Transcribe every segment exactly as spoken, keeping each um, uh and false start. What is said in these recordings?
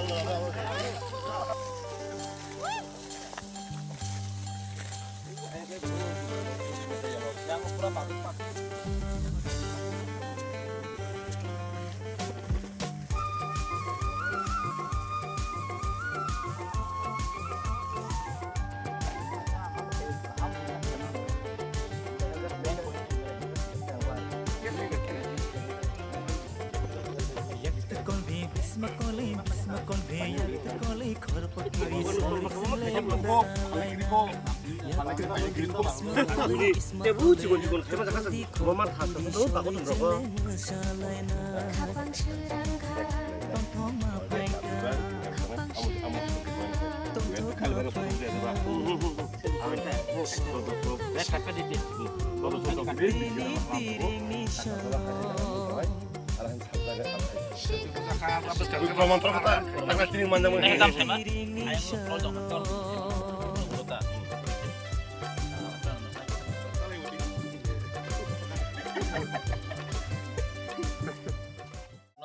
No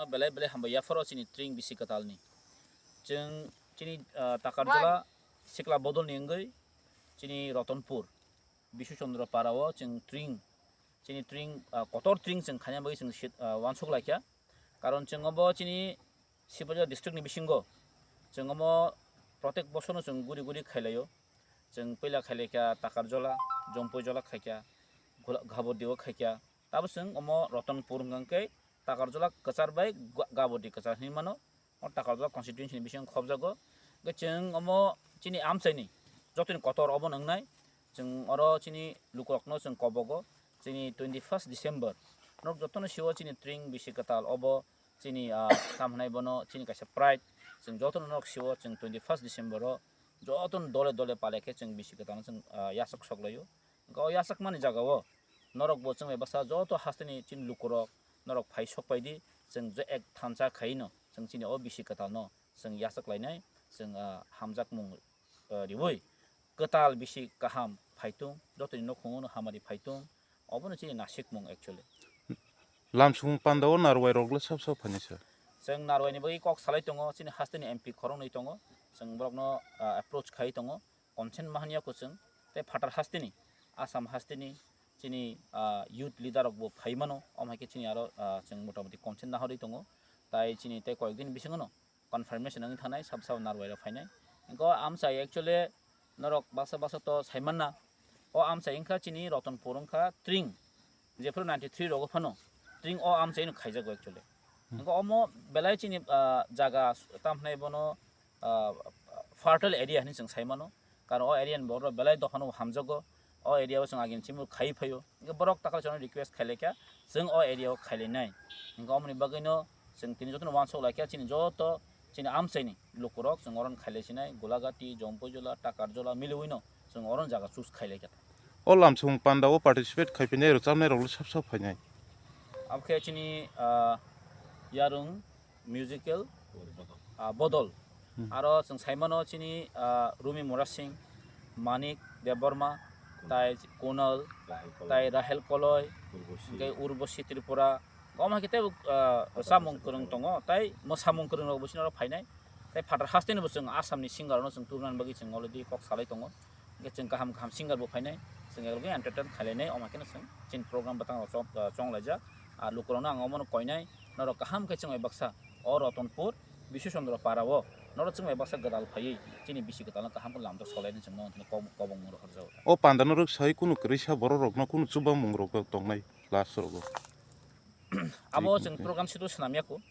belai belai hambai yapharo chini tring bisi kwtalni. Chwng chini, ah, Takarjala sikla bodolni wngwi chini Ratanpur Bishu Chandra Para o chwng tring, chini tring, ah, kotor tring chwng khaina bagwi chwng sit, ah, uansuk laikha. Karon chwng obo chini Sipaijala district ni bisingo chwng omo protek bosorno chwng guri guri khailaio. Chwng puila khailaikha Takarjala, Jompuijala khaikha, Gula-, Ghabordi o khaikha. Tabo chwng omo Ratanpur hwnkha khe Takarjala kwchar bai Ga-, Ghabordi kwchar hinwi mano. O Takarjala constituency ni bisingo khobjago. Hwnkhe chwng omo chini amchaini jotoni kotor obo wngnai. Chwng oro chini lukurokno chwng kobogo. Chini twenty first December norok jotono sio chini tring bisi kwtal obo chini, ah, tam hwnai bono chini kaisa pride. Chwng jotono norok sio chwng twenty first December o jotono dole dole palai khe chwng bisi kwtalno chwng, ah, yachak sok laio. Hwnkhe o yachakmani jagao norokbo chwng bai baksa joto hasteni chini lukurok norok phai sok pai di, chwng je ek thansa khaino chwng chini o bisi kwtalno chwng yachak lainai, chwng, ah, hamjakmung, ah, riui kwtal bisi kaham phaitung, jotoni nukhungo hamari phaitung, obono chini nasikmung actually. Lamsong panda o narwai rok le sab sab phainai sir. Chwng narwai ni bagwi kok salai tongo, chini hasteni M P khoroknwi tongo, chwng borokno, ah, approach khai tongo. Consent ma hanya kuchwng tei phatar hasteni, Assam hasteni chini, ah, youth leader rok bo phai mano, omo hai khe chini aro, ah, chwng motamoti consent nahorwi tongo, tai chini tei koyek din bisingo no confirmation wngwi thanai sab sab narwai rok phainai. Hwnkhe o amchai actually norok baksa baksa to saimanna, o amchai wngkha chini Ratanpur wngkha tring, jephru ninety three rogo phano tring o amchaino khaijago actually. Hmm. Hwnkhe omo belai chini, ah, jaga tam hwnai bono, ah, fertile area hinwi chwng sai mano. Karon o area ni borok belai dophano hamjago. O area o chwng agini chimung khai phaio. Hwnkhe borok takal chwngno request khai laikha, chwng o area o khai lainai. Hwnkhe omoni bagwino chwng tini jotono uansuk laikha, chini joto chini amchaini lukurok chwng oro khai lai sinai, Gulagati, Jompuijala, Takarjala miliwino chwng oro jaga choose khai laikha. O lamsong panda o participate khai phainai rwchapnai rok le sab sab phainai. Abokhe chini, ah, Yarung musical, ah, bodol. Hmm. Aro chwng saimano chini, ah, Rumi Murasing, Manik Debbarma, tai Kunal, tai Rahel Koloi, hwnkhe Urbosi Tripura. Omo hai khe tei, ah, rwchapmung kwrwng tongo, tai mwsamung kwrwng rok bo chini oro phainai. Tai phatar hasteni bo chwng Assam ni singer rokno chwng tubunani bagwi chwng already kok salai tongo. Hwnkhe chwng kaham kaham singer bo phainai, chwng eklogi entertain khailainai, omo hai kheno chwng chini program bwtang rok chong, ah, chong laijak. Ah, lukurokno ang omono koinai, norok kaham khe chwng bai baksa o Ratanpur Bishu Chandra Para o norok chwng bai baksa gwdal phaiwi chini bisi kwtalno kaham khe lamjak solainai chwng nono kobong mung rok horjago. O panda no rwk sai kunu kwrwisa borok rokno kunu chubamung rok tongnai last rogo. Abo chwng program situ swnam ya kho.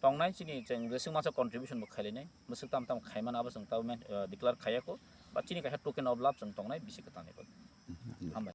Tongnai chini chwng jeswk masa contribution bo khailainai. Mwswk tam tam khaimano abo chwng tamo, eh, declare khaiya kho. Ba chini kaisa token of love chwng tongnai bisi kwtalni bagwi. Hambai.